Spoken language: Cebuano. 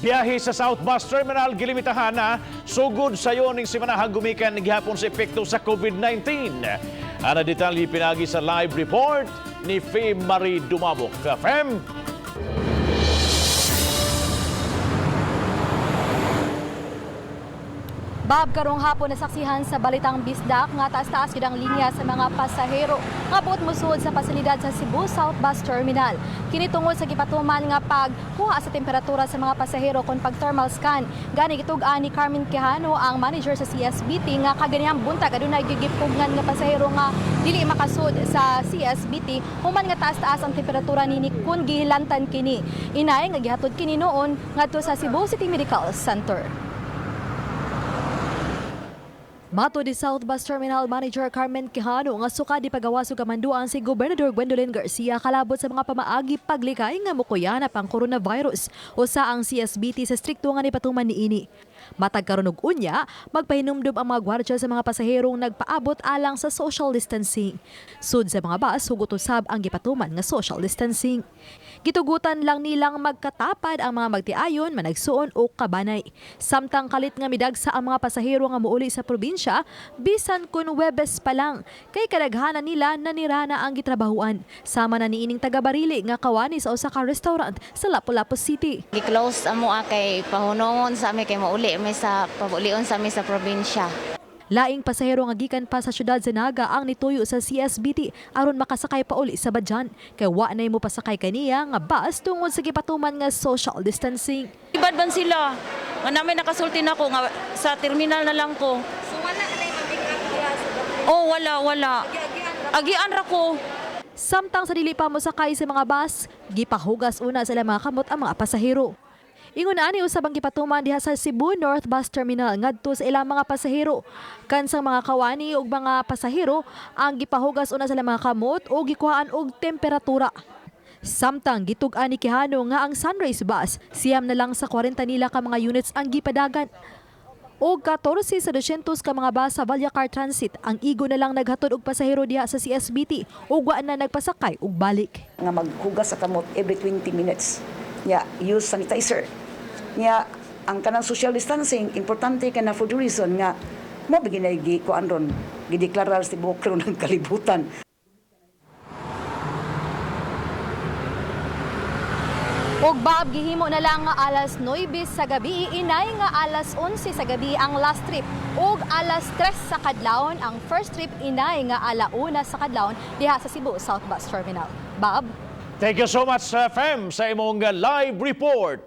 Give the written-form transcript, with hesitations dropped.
Biyahe sa South Bus Terminal gilimitahan na sugod sayo ning semana gumikan gihapon sa epekto sa COVID-19. Ana detalye pinagi sa live report ni Fem Marie Dumabok. Fem? Bab, karong hapon nasaksihan sa Balitang Bisdak nga taas-taas gyud ang linya sa mga pasahero nga buot mosuod sa pasilidad sa Cebu South Bus Terminal. Kini tungod sa gipatuman nga pagkuha sa temperatura sa mga pasahero kon pag thermal scan. Gani gitug-an ni Carmen Quijano, ang manager sa CSBT, nga kaganihang buntag adunay gigipugnan nga pasahero nga dili makasud sa CSBT human nga taas-taas ang temperatura nini kun gihilantan kini. Inay nga gihatod kini noon ngadto sa Cebu City Medical Center. Mato di South Bus Terminal Manager Carmen Quijano nga suka di pagawas og kamanduan si Gobernador Gwendolyn Garcia kalabot sa mga pamaagi paglikay nga mukuyanap ang coronavirus, usa ang CSBT sa strikto nga nipatuman niini. Matag karon ug unya, magpahinumdom ang mga gwardya sa mga pasaherong nagpaabot alang sa social distancing. Sud sa mga bus, hugot usab ang gipatuman nga social distancing. Gitugutan lang nilang magkatapad ang mga magtiayon, managsuon o kabanay. Samtang kalit nga midagsa ang mga pasahero nga muuli sa probinsya, bisan kun Webes pa lang, kay kadaghanan nila nanirana ang gitrabahuan. Sama na niining taga-Barili nga kawani sa usa ka restaurant sa Lapu-Lapu City. Gi-close amo kay pahunongon sa ami kay mauli mi sa pabulion sa ami sa probinsya. Laing pasahero nga gikan pa sa syudad sa Naga ang nituyo sa CSBT aron makasakay pa uli sa Badjan kay wa nay mo pasakay kaniya nga bus tungod sa gipatuman nga social distancing. Ibad ban sila. Nga namin nakasulti na ko nga sa terminal na lang ko. So wala na ma-pick up diha sa Oh, wala, wala. Agian ra ko. Samtang sa dili pa mosakay sa mga bus, gipahugas una sa ilang mga kamot ang mga pasahero. Ingon ani usab ang gipatuman diha sa Cebu North Bus Terminal ngadto sa ilang mga pasahero. Kansang mga kawani ug mga pasahero ang gipahugas una sa ilang mga kamot o gikuhaan og temperatura. Samtang gitug-an ni Quijano nga ang Sunrise Bus, 90 na lang sa 40 nila ka mga units ang gipadagan. O 14 sa 200 ka mga bus sa Vallecar Transit ang igo na lang naghatod og pasahero diha sa CSBT ug wa na nagpasakay og balik. Nga maghugas sa kamot every 20 minutes. Nya, use sanitizer. Nya, ang kanang social distancing, importante ka na for the reason nga mo bigay gi kuan ron, gideklarar si buok ron ng kalibutan. Og Bab, gihimo na lang nga alas 9 sa gabi, inay nga alas 11 sa gabi ang last trip ug alas 3 sa kadlawon ang first trip, inay nga alauna sa kadlawon diha sa Cebu South Bus Terminal. Bab. Thank you so much, Fem, sa imong live report.